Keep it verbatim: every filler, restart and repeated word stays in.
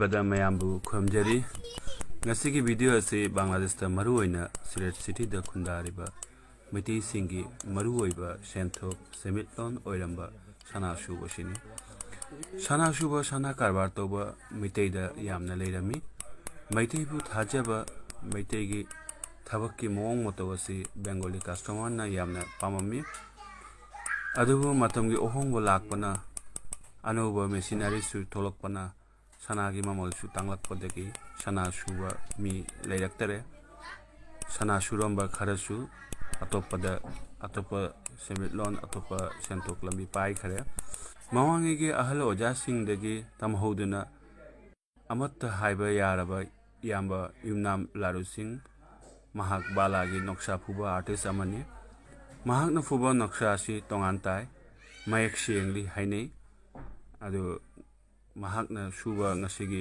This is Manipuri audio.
ꯕꯗ ꯃꯌꯥꯝꯕꯨ ꯈꯨꯔꯨꯝꯖꯔꯤ꯫ ꯉꯁꯤꯒꯤ ꯚꯤꯗꯤꯑꯣ ꯑꯁꯤ ꯕꯪꯒ꯭ꯂꯥꯗꯦꯁꯇ ꯃꯔꯨꯑꯣꯏꯅ ꯁꯤꯂꯦꯠ ꯁꯤꯇꯤꯗ ꯈꯨꯟꯗꯥꯔꯤꯕ ꯃꯩꯇꯩꯁꯤꯡꯒꯤ ꯃꯔꯨꯑꯣꯏꯕ ꯁꯦꯟꯊꯣꯛ ꯁꯦꯟꯃꯤꯠꯂꯣꯟ ꯑꯣꯏꯔꯝꯕ ꯁꯅꯥ ꯁꯨꯕ ꯑꯁꯤꯅꯤ꯫ ꯁꯅꯥ ꯁꯨꯕ, ꯁꯅꯥ ꯀꯔꯕꯥꯔ ꯇꯧꯕ ꯃꯩꯇꯩꯗ ꯌꯥꯝꯅ ꯂꯩꯔꯝꯃꯤ꯫ ꯃꯩꯇꯩꯕꯨ ꯊꯥꯖꯕ, ꯃꯩꯇꯩꯒꯤ ꯊꯕꯛꯀꯤ ꯃꯑꯣꯡ ꯃꯇꯧ ꯑꯁꯤ ꯕꯦꯡꯒꯣꯂꯤ ꯀꯁꯇꯃꯔꯅ ꯌꯥꯝꯅ ꯄꯥꯝꯃꯝꯃꯤ꯫ ꯑꯗꯨꯕꯨ ꯃꯇꯝꯒꯤ ꯑꯍꯣꯡꯕ ꯂꯥꯛꯄꯅ, ꯑꯅꯧꯕ ꯃꯦꯁꯤꯅꯔꯤꯁꯨ ꯊꯣꯛꯂꯛꯄꯅ, ꯁꯅꯥꯒꯤ ꯃꯃꯜꯁꯨ ꯇꯥꯡꯂꯛꯄꯗꯒꯤ ꯁꯅꯥ ꯁꯨꯕ ꯃꯤ ꯂꯩꯔꯛꯇꯔꯦ꯫ ꯁꯅꯥ ꯁꯨꯔꯝꯕ ꯈꯔꯁꯨ ꯑꯇꯣꯞꯄꯗ, ꯑꯇꯣꯞꯄ ꯁꯦꯟꯃꯤꯠꯂꯣꯟ, ꯑꯇꯣꯞꯄ ꯁꯦꯟꯊꯣꯛ ꯂꯝꯕꯤ ꯄꯥꯏꯈꯔꯦ꯫ ꯃꯃꯥꯡꯉꯩꯒꯤ ꯑꯍꯜ ꯑꯣꯖꯥꯁꯤꯡꯗꯒꯤ ꯇꯝꯍꯧꯗꯨꯅ ꯑꯃꯠꯇ ꯍꯥꯏꯕ ꯌꯥꯔꯕ ꯏꯌꯥꯝꯕ ꯌꯨꯝꯅꯥꯝ ꯂꯥꯔꯨꯁꯤꯡ, ꯃꯍꯥꯛ ꯕꯥꯂꯥꯒꯤ ꯅꯣꯛꯁꯥ ꯐꯨꯕ ꯑꯥꯔꯇꯤꯁ ꯑꯃꯅꯤ꯫ ꯃꯍꯥꯛꯅ ꯐꯨꯕ ꯅꯣꯛꯁꯥ ꯑꯁꯤ ꯇꯣꯉꯥꯟ ꯇꯥꯏ, ꯃꯌꯦꯛ ꯁꯦꯡꯂꯤ ꯍꯥꯏꯅꯩ꯫ ꯑꯗꯨ ꯃꯍꯥꯛꯅ ꯁꯨꯕ ꯉꯁꯤꯒꯤ